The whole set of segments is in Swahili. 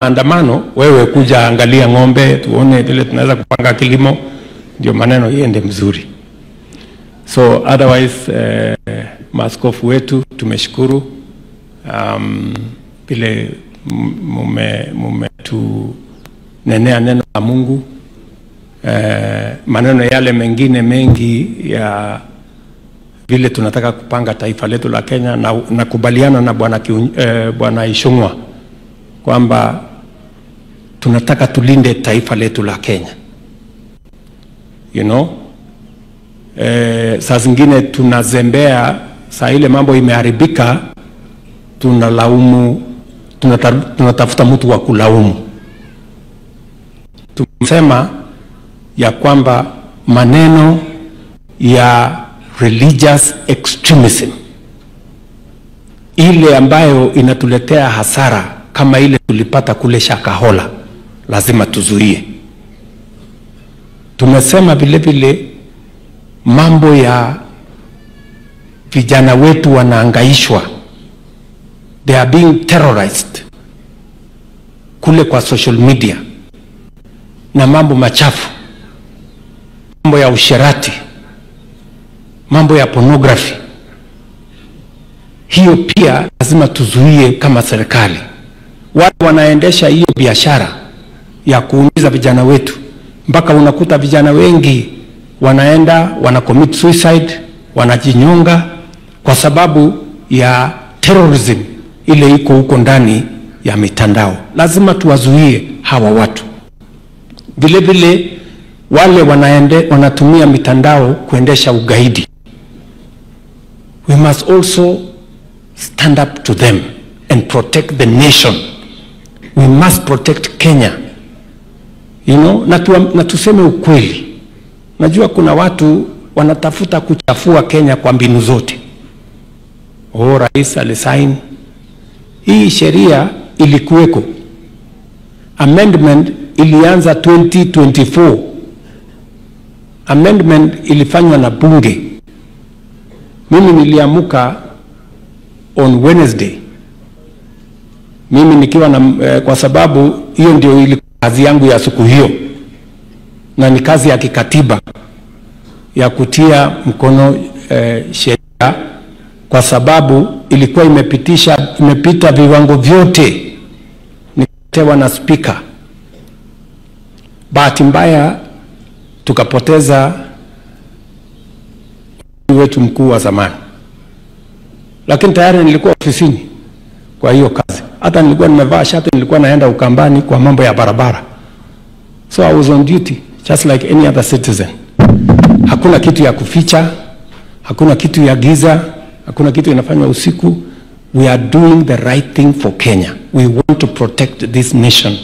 Maandamano, wewe kuja angalia ng'ombe, tuone vile tunaweza kupanga kilimo, ndio maneno iende mzuri. So otherwise, maaskofu wetu tumeshukuru vile mumetunenea neno la Mungu. Maneno yale mengine mengi ya vile tunataka kupanga taifa letu la Kenya, na nakubaliana na Bwana Ichung'wah kwamba tunataka tulinde taifa letu la Kenya. Saa zingine tunazembea, saa ile mambo imeharibika, tunalaumu, tunatafuta mtu wa kulaumu. Tumesema ya kwamba maneno ya religious extremism ile ambayo inatuletea hasara kama ile tulipata kule Shakahola, lazima tuzuie. Tumesema vile vile mambo ya vijana wetu wanaangaishwa, they are being terrorized kule kwa social media na mambo machafu, mambo ya usherati, mambo ya pornography. Hiyo pia lazima tuzuie kama serikali. Watu wanaendesha hiyo biashara ya kuumiza vijana wetu, mpaka unakuta vijana wengi wanaenda wana commit suicide, wanajinyonga kwa sababu ya terrorism ile iko huko ndani ya mitandao. Lazima tuwazuie hawa watu. Vile vile wale wanatumia mitandao kuendesha ugaidi, we must also stand up to them and protect the nation. We must protect Kenya. Na tuseme ukweli. Najua kuna watu wanatafuta kuchafua Kenya kwa mbinu zote. Oh, rais alisign. Hii sheria ilikuweko. Amendment ilianza 2024. Amendment ilifanywa na bunge. Mimi niliamuka on Wednesday. Mimi nikiwa na, kwa sababu hiyo ndio ilikuwa kazi yangu ya siku hiyo, na ni kazi ya kikatiba ya kutia mkono sheria, kwa sababu ilikuwa imepita viwango vyote, nikatewa na speaker. Bahati mbaya tukapoteza wetu mkuu wa zamani, lakini tayari nilikuwa ofisini kwa hiyo kazi. Hata nilikuwa nimevaa shati, nilikuwa naenda Ukambani kwa mambo ya barabara. So I was on duty just like any other citizen. Hakuna kitu ya kuficha, hakuna kitu ya giza, hakuna kitu inafanywa usiku. We are doing the right thing for Kenya. We want to protect this nation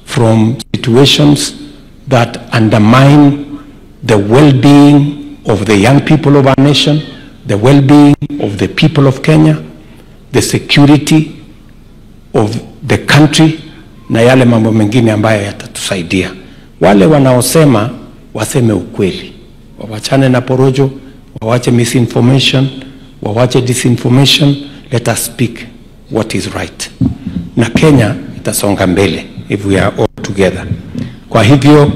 from situations that undermine the well-being of the young people of our nation, the well-being of the people of Kenya, the security of the country, na yale mambo mengine ambayo yatatusaidia. Wale wanaosema waseme ukweli, wawachane na porojo, wawache misinformation, wawache disinformation. Let us speak what is right. Na Kenya itasonga mbele if we are all together. Kwa hivyo